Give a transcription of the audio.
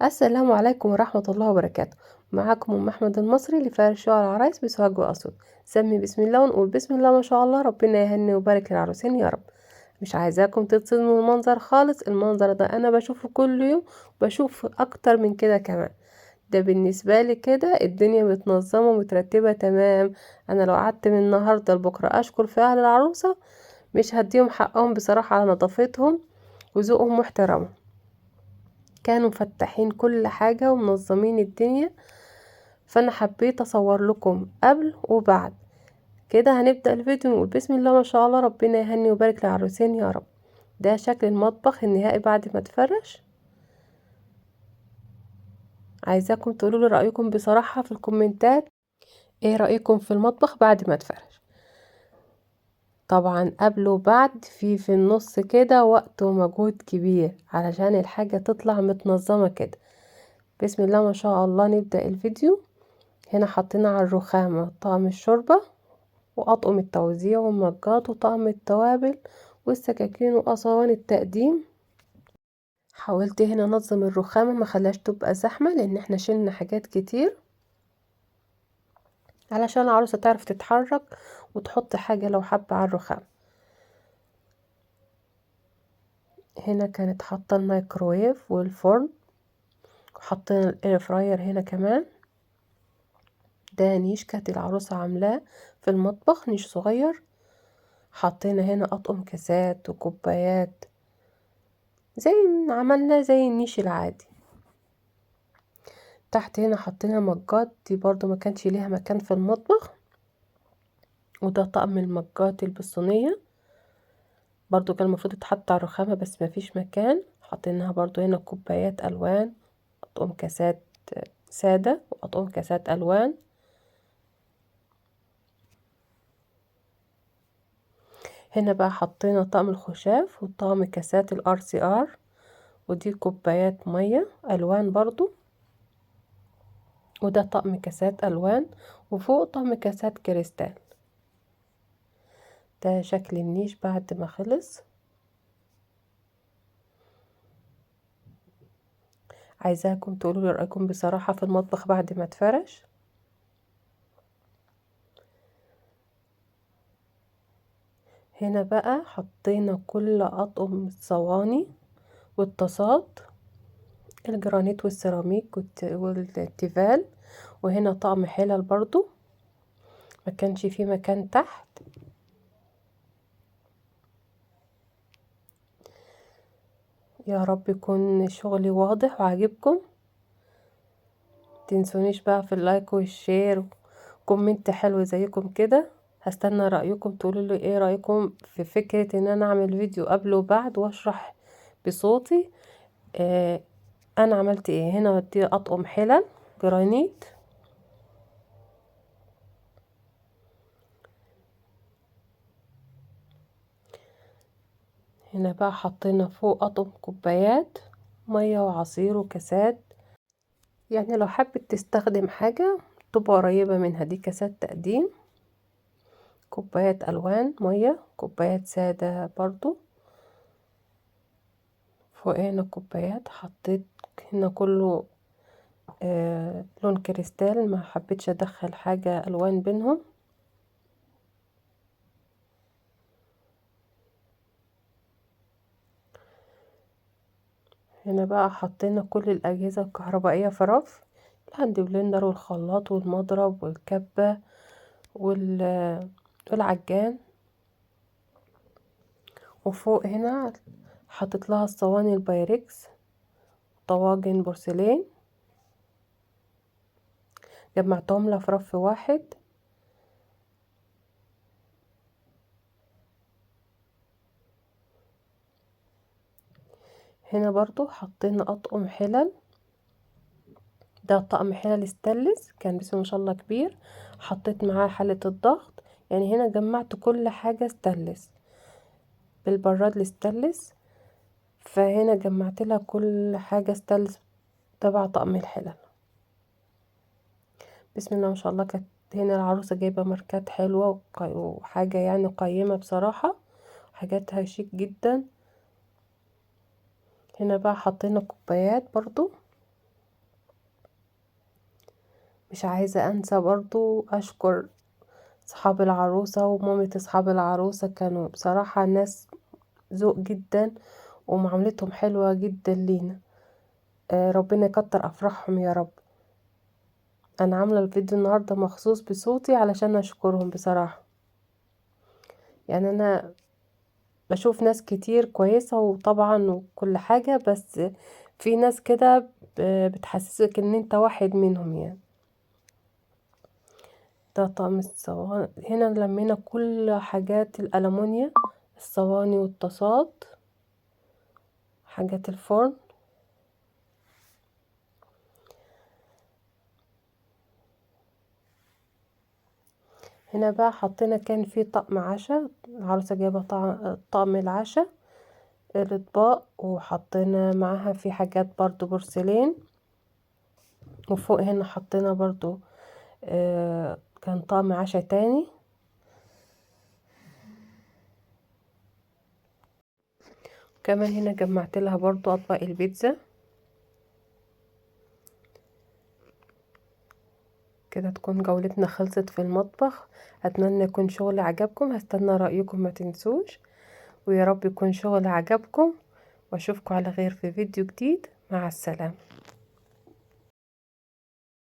السلام عليكم ورحمة الله وبركاته. معاكم أم أحمد المصري لفرش شعر العرايس بسوهاج وأسيوط. سمي بسم الله ونقول بسم الله ما شاء الله، ربنا يهني ويبارك للعروسين يا رب. مش عايزاكم تتصدموا من المنظر خالص، المنظر ده أنا بشوفه كل يوم، بشوف أكتر من كده كمان. ده بالنسبة لي كده الدنيا متنظمة ومترتبة تمام. أنا لو قعدت من النهاردة لبكرة أشكر في أهل العروسة مش هديهم حقهم بصراحة على نظافتهم وذوقهم واحترامهم. كانوا مفتحين كل حاجة ومنظمين الدنيا، فأنا حبيت أصور لكم قبل وبعد كده. هنبدأ الفيديو ونقول بسم الله ما شاء الله، ربنا يهني ويبارك للعروسين يا رب. ده شكل المطبخ النهائي بعد ما اتفرش. عايزاكم تقولوا لي رأيكم بصراحة في الكومنتات، ايه رأيكم في المطبخ بعد ما اتفرش؟ طبعا قبل وبعد في النص كده وقت ومجهود كبير علشان الحاجة تطلع متنظمة كده. بسم الله ما شاء الله. نبدأ الفيديو. هنا حطينا على الرخامة طقم الشوربة وأطقم التوزيع والمجات وطقم التوابل والسكاكين وأصوان التقديم. حاولت هنا انظم الرخامة ما خلاش تبقى زحمة، لان احنا شلنا حاجات كتير علشان العروسة تعرف تتحرك وتحط حاجة لو حابة على الرخامة. هنا كانت حاطة الميكروويف والفرن، وحطينا ال air fryer هنا كمان. ده نيش كانت العروسة عاملاه في المطبخ، نيش صغير. حطينا هنا أطقم كاسات وكوبايات زي ما عملنا زي النيش العادي. تحت هنا حطينا مجات، دي برضو ما كانش ليها مكان في المطبخ. وده طقم المجات البصينية، برضو كان المفروض يتحط على الرخامة بس ما فيش مكان. حطيناها برضو هنا كوبايات ألوان، أطقم كاسات سادة وأطقم كاسات ألوان. هنا بقى حطينا طقم الخشاف وطقم كاسات الار سي ار، ودي كوبايات مية ألوان برضو، وده طقم كاسات ألوان، وفوق طقم كاسات كريستال. ده شكل النيش بعد ما خلص. عايزاكم تقولوا لي رأيكم بصراحة في المطبخ بعد ما اتفرش. هنا بقى حطينا كل أطقم الصواني والطاسات، الجرانيت والسيراميك والتيفال، وهنا طقم حلل برضو ما كانش فيه مكان تحت. يا رب يكون شغلي واضح وعاجبكم. تنسونيش بقى في ال like وال share و comment حلو زيكم كده. هستنى رأيكم، تقولوا لي ايه رأيكم في فكرة ان انا اعمل فيديو قبل وبعد واشرح بصوتي انا عملت ايه. هنا ودي اطقم حلل جرانيت، هنا بقى حطينا فوق اطقم كوبايات مية وعصير وكاسات، يعني لو حبت تستخدم حاجة تبقى قريبة منها. دي كاسات تقديم، كوبايات ألوان مية، كوبايات سادة برضو. فوق هنا كوبايات، حطيت هنا كله لون كريستال، ما حبيتش ادخل حاجة ألوان بينهم. هنا بقى حطينا كل الأجهزة الكهربائية في رف، ال hand blender والخلاط والمضرب والكبة والعجان. وفوق هنا حطيت لها الصواني البايركس، طواجن بورسلين، جمعتهم لها في رف واحد. هنا برضو حطينا اطقم حلل، ده طقم حلل ستانلس كان بسم الله ما شاء الله كبير، حطيت معاه حلة الضغط. يعني هنا جمعت كل حاجة ستانلس بالبراد الستانلس، فهنا جمعت لها كل حاجة ستانلس تبع طقم الحلل. بسم الله ما شاء الله. كانت هنا العروسة جايبة ماركات حلوة وحاجة يعني قيمة بصراحة، حاجاتها شيك جدا. هنا بقى حطينا كوبايات برضو، مش عايزة انسى برضو اشكر صحاب العروسة ومامة اصحاب العروسة، كانوا بصراحة ناس ذوق جدا ومعاملتهم حلوة جدا لينا. ربنا يكتر افراحهم يا رب. انا عاملة الفيديو النهاردة مخصوص بصوتي علشان اشكرهم بصراحة. يعني انا بشوف ناس كتير كويسة وطبعا وكل حاجة، بس في ناس كده بتحسسك ان انت واحد منهم يعني. ده طقم الصواني. هنا لمينا كل حاجات الألمونيا، الصواني والطاسات، حاجات الفرن. هنا بقى حطينا، كان في طقم عشاء، العروسة جايبة طقم العشاء، الأطباق، وحطينا معاها في حاجات برضو بورسلين. وفوق هنا حطينا برضو كان طقم عشاء تاني. كمان هنا جمعت لها برضو أطباق البيتزا. كده تكون جولتنا خلصت في المطبخ. أتمنى يكون شغل عجبكم، هستنى رأيكم ما تنسوش، ويا رب يكون شغل عجبكم، واشوفكم على خير في فيديو جديد. مع السلامة.